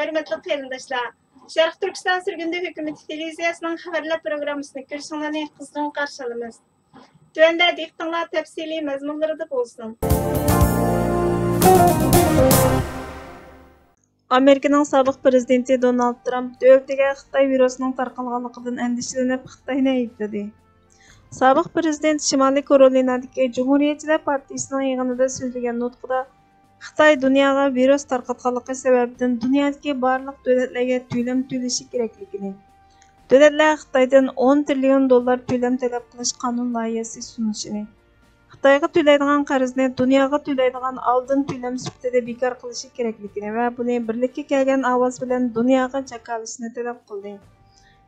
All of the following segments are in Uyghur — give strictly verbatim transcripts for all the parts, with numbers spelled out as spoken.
ھۆرمەتلىك قېرىنداشلار، شەرقىي تۈركىستان سۈرگۈندە ھۆكۈمىتى تېلېۋىزىيەسىنىڭ خەۋەرلەر پروگراممىسىنى كۆرۈشۈڭلارنى قىزغىن قارشى ئالىمىز. تۆۋەندە دىققىتىڭلار تەپسىلىي مەزمۇنلىرىدا بولسۇن. ئامېرىكىنىڭ سابىق پىرېزىدېنتى دونالد ترامپ دۆلىتىگە خىتاي ۋىرۇسىنىڭ تارقالغانلىقىدىن ئەندىشىلىنىپ، خىتاينى ئەيىبلىدى. سابىق پىرېزىدېنت شىمالىي كارولىنادىكى جۇمھۇرىيەتچىلەر پارتىيىسىنىڭ يىغىنىدا سۆزلىگەن نۇتقىدا، خىتاي دۇنياغا ۋىرۇس تارقاتقانلىقى سەۋەبىدىن دۇنيادىكى بارلىق دۆلەتلەرگە تۆلەم تۆلىشى كېرەكلىكىنى، دۆلەتلەر خىتايدىن ئون تىرىليون دوللار تۆلەم تەلەپ قىلىش قانۇن لايىھەسى سۇنۇشىنى، خىتايغا تۆلەيدىغان قەرزنى دۇنياغا تۆلەيدىغان ئالدىن تۆلەم سۈپىتىدە بىكار قىلىشى كېرەكلىكىنى ۋە بۇنى بىرلىككە كەلگەن ئاۋاز بىلەن دۇنياغا جاكارلىشىنى تەلەپ قىلدى.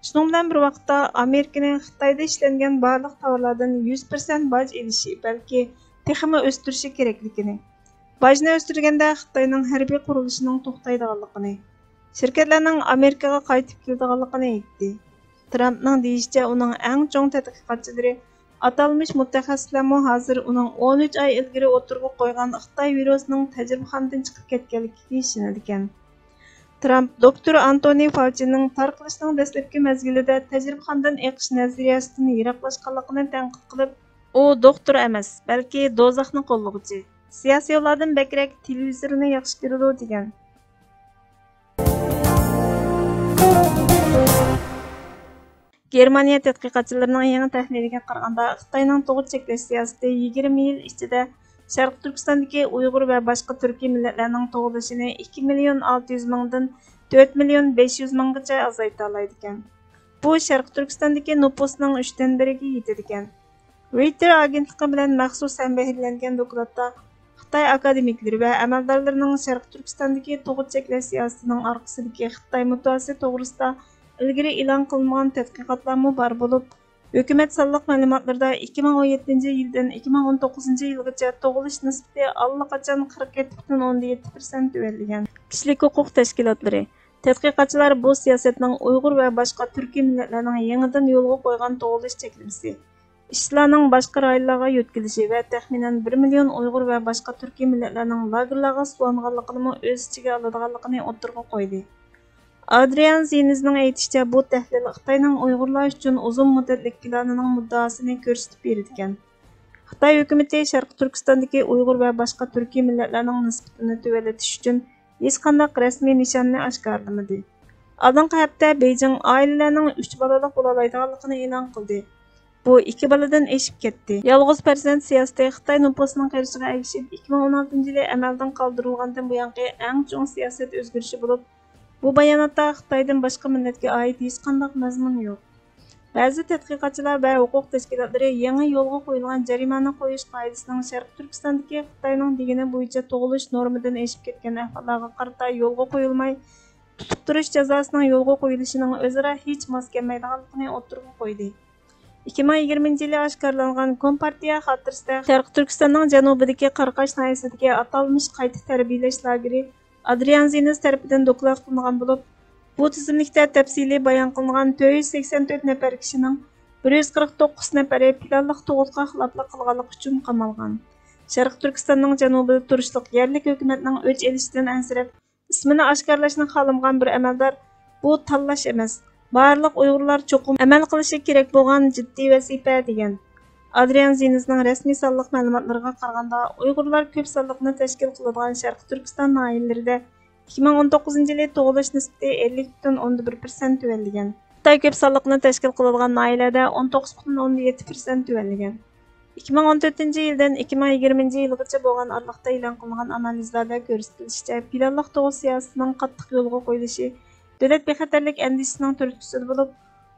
شۇنىڭ بىلەن بىر ۋاقىتتا، ئامېرىكىنى خىتايدا ئىشلەنگەن بارلىق تاۋارلاردىن يۈز پىرسەنت باج ئېلىشى، بەلكى تېخىمۇ ئۆستۈرۈشى كېرەكلىكىنى، باجنى ئۆستۈرگەندە خىتاينىڭ ھەربىي قۇرۇلۇشىنىڭ توختايدىغانلىقىنى، شىركەتلەرنىڭ ئامېرىكىغا قايتىپ كېلىدىغانلىقىنى ئېيتتى. ترامپنىڭ دېيىشىچە، ئۇنىڭ ئەڭ چوڭ تەتقىقاتچىلىرى، ئاتالمىش مۇتەخەسسىسلەرمۇ ھازىر ئۇنىڭ ئون ئۈچ ئاي ئىلگىرى ئوتتۇرىغا قويغان خىتاي ۋىرۇسىنىڭ تەجرىبىخانىدىن چىقىپ كەتكەنلىكىگە ئىشىنىدىكەن. ترامپ دوكتور ئانتونى فاۋچىنىڭ تارقىلىشنىڭ دەسلەپكى مەزگىلىدە تەجرىبىخانىدىن ئېقىش نەزەرىيەسىدىن يىراقلاشقانلىقىنى تەنقىد قىلىپ، ئۇ دوختۇر ئەمەس، بەلكى دوزاخنى قوللىغۇچى، سىياسىيونلاردىن بەكرەك تېلېۋىزورنى ياخشى كۆرىدۇ، دېگەن. گېرمانىيە تەتقىقاتچىلىرىنىڭ يېڭى تەھلىلىگە قارىغاندا، خىتاينىڭ تۇغۇت چەكلەش سىياسىتى يىگىرمە يىل ئىچىدە شەرقىي تۈركىستاندىكى ئۇيغۇر ۋە باشقا تۈركىي مىللەتلەرنىڭ تۇغۇلۇشىنى ئىككى مىليون ئالتە يۈز مىڭدىن تۆت مىليون بەش يۈز مىڭغىچە ئازايتالايدىكەن. بۇ شەرقىي تۈركىستاندىكى نوپۇسنىڭ ئۈچتىن بىرىگە يېتىدىكەن. رويتېر ئاگېنتلىقى بىلەن مەخسۇس ھەمبەھىرلەنگەن دوكلاتتا خىتاي ئاكادېمىكلىرى ۋە ئەمەلدارلىرىنىڭ شەرقىي تۈركىستاندىكى تۇغۇت چەكلەش سىياسىتىنىڭ ئارقىسىدىكى خىتاي مۇددىئاسى توغرىسىدا ئىلگىرى ئېلان قىلىنمىغان تەتقىقاتلارمۇ بار بولۇپ، ھۆكۈمەت سانلىق مەلۇماتلىرىدا ئىككى مىڭ ئون يەتتىنچى يىلدىن ئىككى مىڭ ئون توققۇزىنچى يىلغىچە تۇغۇلۇش نىسبىتى ئاللىقاچان قىرىق يەتتە پۈتۈن ئوندىن يەتتە پىرسەنت تۆۋەنلىگەن. كىشىلىك ھوقۇق تەشكىلاتلىرى، تەتقىقاتچىلار بۇ سىياسەتنىڭ ئۇيغۇر ۋە باشقا تۈركىي مىللەتلەرنىڭ يېڭىدىن يولغا قويغان تۇغۇلۇش چەكلىمىسى، ئىشچىلارنىڭ باشقا رايونلارغا يۆتكىلىشى ۋە تەخمىنەن بىر مىليون ئۇيغۇر ۋە باشقا تۈركىي مىللەتلەرنىڭ لاگېرلارغا سولانغانلىقىنىمۇ ئۆز ئىچىگە ئالىدىغانلىقىنى ئوتتۇرىغا قويدى. ئادرىيان زىنىزنىڭ ئېيتىشىچە، بۇ تەھلىل خىتاينىڭ ئۇيغۇرلار ئۈچۈن ئۇزۇن مۇددەتلىك پىلانىنىڭ مۇددىئاسىنى كۆرسىتىپ بېرىدىكەن. خىتاي ھۆكۈمىتى شەرقىي تۈركىستاندىكى ئۇيغۇر ۋە باشقا تۈركىي مىللەتلەرنىڭ نىسبىتىنى تۆۋەنلىتىش ئۈچۈن ھېچقانداق رەسمىي نىشاننى ئاشكارىلىمىدى. ئالدىنقى ھەپتە بېيجىڭ ئائىلىلەرنىڭ ئۈچ بالىلىق بولالايدىغانلىقىنى ئېلان قىلدى. بۇ ئىككى بالىدىن ئېشىپ كەتتى. يالغۇز پەرزەنت سىياسىتى خىتاي نوپۇسىنىڭ قېرىشىغا ئەگىشىپ، ئىككى مىڭ ئون ئالتىنچى يىلى ئەمەلدىن قالدۇرۇلغاندىن بۇيانقى ئەڭ چوڭ سىياسەت ئۆزگىرىشى بولۇپ، بۇ باياناتتا خىتايدىن باشقا مىللەتكە ئائىت ھېچقانداق مەزمۇن يوق. بەزى تەتقىقاتچىلار ۋە ھوقۇق تەشكىلاتلىرى يېڭى يولغا قويۇلغان جەرىمانە قويۇش قائىدىسىنىڭ شەرقىي تۈركىستاندىكى خىتاينىڭ دېگىنى بويىچە تۇغۇلۇش نورمىدىن ئېشىپ كەتكەن ئەھۋاللارغا قارىتا يولغا قويۇلماي، تۇتۇپ تۇرۇش جازاسىنىڭ يولغا قويۇلۇشىنىڭ ئۆزئارا ھېچ ماس كەلمەيدىغانلىقىنى ئوتتۇرىغا قويدى. ئىككى مىڭ يىگىرمىنچى يىلى ئاشكارىلانغان كومپارتىيە خاتىرىسىدە شەرقىي تۈركىستاننىڭ جەنۇبىدىكى قاراقاش ناھىيەسىدىكى ئاتالمىش قايتا تەربىيەلەش لاگېرى ئادرىيان زىنىز تەرىپىدىن دوكلات قىلىنغان بولۇپ، بۇ تىزىملىكتە تەپسىلىي بايان قىلىنغان تۆت يۈز سەكسەن تۆت نەپەر كىشىنىڭ بىر يۈز قىرىق توققۇز نەپىرى پىلانلىق تۇغۇتقا خىلاپلىق قىلغانلىقى ئۈچۈن قامالغان. شەرقىي تۈركىستاننىڭ جەنۇبىدا تۇرۇشلۇق يەرلىك ھۆكۈمەتنىڭ ئۆچ ئېلىشىدىن ئەنسىرەپ، ئىسمىنى ئاشكارىلاشنى خالىمىغان بىر ئەمەلدار، بۇ تاللاش ئەمەس، بارلىق ئۇيغۇرلار چوقۇم ئەمەل قىلىشى كېرەك بولغان جىددىي ۋەزىپە، دېگەن. ئادرىيان زىنىزنىڭ رەسمىي سانلىق مەلۇماتلىرىغا قارىغاندا، ئۇيغۇرلار كۆپ سانلىقنى تەشكىل قىلىدىغان شەرقىي تۈركىستان ناھىيەلىرىدە ئىككى مىڭ ئون توققۇزىنچى يىلى تۇغۇلۇش نىسبىتى ئەللىك پۈتۈن ئوندىن بىر پىرسەنت تۆۋەنلىگەن. خىتاي كۆپ سانلىقنى تەشكىل قىلىدىغان ناھىيەلەردە ئون توققۇز پۈتۈن ئوندىن يەتتە پىرسەنت تۆۋەنلىگەن. ئىككى مىڭ ئون تۆتىنچى يىلدىن ئىككى مىڭ يىگىرمىنچى يىلغىچە بولغان ئارىلىقتا ئېلان قىلىنغان ئانالىزلاردا كۆرسىتىلىشىچە، پىلانلىق تۇغۇت سىياسىتىنىڭ قاتتىق يولغا قويۇلۇشى دۆلەت بىخەتەرلىك ئەندىشىسىنىڭ تۈرتكىسىدە بولۇپ،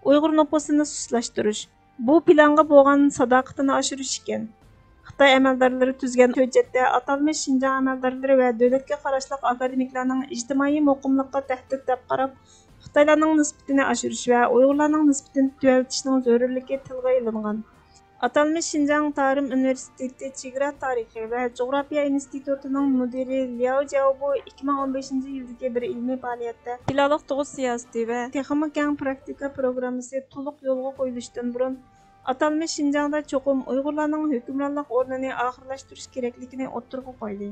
ئۇيغۇر نوپۇسىنى سۇسلاشتۇرۇش، بۇ پىلانغا بولغان ساداقىتىنى ئاشۇرۇش ئىكەن. خىتاي ئەمەلدارلىرى تۈزگەن ھۆججەتتە ئاتالمىش شىنجاڭ ئەمەلدارلىرى ۋە دۆلەتكە قاراشلىق ئاكادېمىكلارنىڭ ئىجتىمائىي مۇقىملىققا تەھدىت دەپ قاراپ، خىتايلارنىڭ نىسبىتىنى ئاشۇرۇش ۋە ئۇيغۇرلارنىڭ نىسبىتىنى تۆۋەنلىتىشنىڭ زۆرۈرلۈكى تىلغا ئېلىنغان. ئاتالمىش شىنجاڭ تارىم ئۇنىۋېرسىتېتى چېگرا تارىخى ۋە جۇغراپىيە ئىنستىتۇتىنىڭ مۇدىرى لياۋ جياۋبو ئىككى مىڭ ئون بەشىنچى يىلدىكى بىر ئىلمىي پائالىيەتتە پىلانلىق تۇغۇت سىياسىتى ۋە تېخىمۇ كەڭ پراكتىكا پروگراممىسى تولۇق يولغا قويۇلۇشتىن بۇرۇن، ئاتالمىش شىنجاڭدا چوقۇم ئۇيغۇرلارنىڭ ھۆكۈمرانلىق ئورنىنى ئاخىرلاشتۇرۇش كېرەكلىكىنى ئوتتۇرىغا قويدى.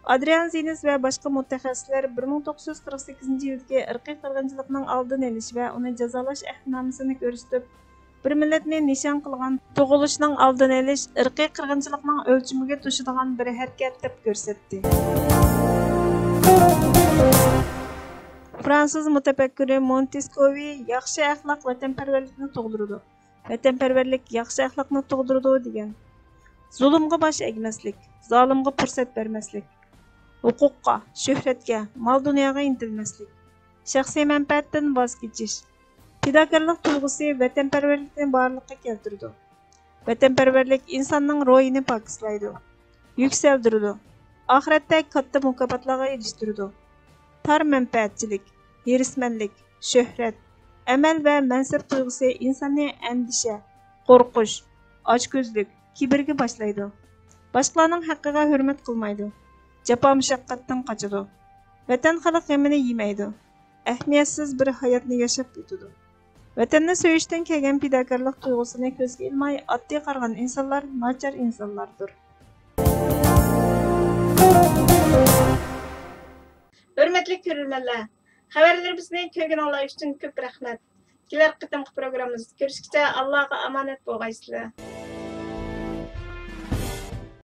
ئادرىيان زىنىس ۋە باشقا مۇتەخەسسىسلەر بىر مىڭ توققۇز يۈز قىرىق سەككىزىنچى يىلدىكى ئىرقىي قىرغىنچىلىقنىڭ ئالدىنى ئېلىش ۋە ئۇنى جازالاش ئەھدىنامىسىنى كۆرسىتىپ، بىر مىللەتنى نىشان قىلغان تۇغۇلۇشنىڭ ئالدىنى ئېلىش ئىرقىي قىرغىنچىلىقنىڭ ئۆلچىمىگە توشىدىغان بىر ھەرىكەت دەپ كۆرسەتتى. فرانسۇز مۇتەپەككۇرى مونتېسكوۋى ياخشى ئەخلاق ۋەتەنپەرۋەرلىكنى تۇغدۇرىدۇ، ۋەتەنپەرۋەرلىك ياخشى ئەخلاقنى تۇغدۇرىدۇ دېگەن. زۇلۇمغا باش ئەگمەسلىك، زالىمغا پۇرسەت بەرمەسلىك، ھوقۇققا، شۆھرەتكە، مال-دۇنياغا ئىنتىلمەسلىك، شەخسىي مەنپەئەتتىن ۋاز كېچىش. پىداكارلىق تۇيغۇسى ۋەتەنپەرۋەرلىكنى بارلىققا كەلتۈرىدۇ. ۋەتەنپەرۋەرلىك ئىنساننىڭ روھىنى پاكىزلايدۇ، يۈكسەلدۈرىدۇ، ئاخىرەتتە كاتتا مۇكاپاتلارغا ئېرىشتۈرىدۇ. تار مەنپەئەتچىلىك، ھېرىسمەنلىك، شۆھرەت، ئەمەل ۋە مەنسەپ تۇيغۇسى ئىنساننى ئەندىشە، قورقۇش، ئاچكۆزلۈك، كىبىرگە باشلايدۇ. باشقىلارنىڭ ھەققىگە ھۆرمەت قىلمايدۇ. جاپا-مۇشەققەتتىن قاچىدۇ. ۋەتەن خەلق غېمىنى يېمەيدۇ. ئەھمىيەتسىز بىر ھاياتنى ياشاپ ئۆتىدۇ. ۋەتەننى سۆيۈشتىن كەلگەن پىداكارلىق تۇيغۇسىنى كۆزگە ئىلماي ئاددىي قارىغان ئىنسانلار ناچار ئىنسانلاردۇر. ھۆرمەتلىك كۆرۈرمەنلەر، خەۋەرلىرىمىزنى كۆرگىنىڭلار ئۈچۈن كۆپ رەھمەت. كېلەر قېتىمقى پروگراممىمىزدا كۆرۈشكىچە ئاللاغا ئامانەت بولغايسىلەر.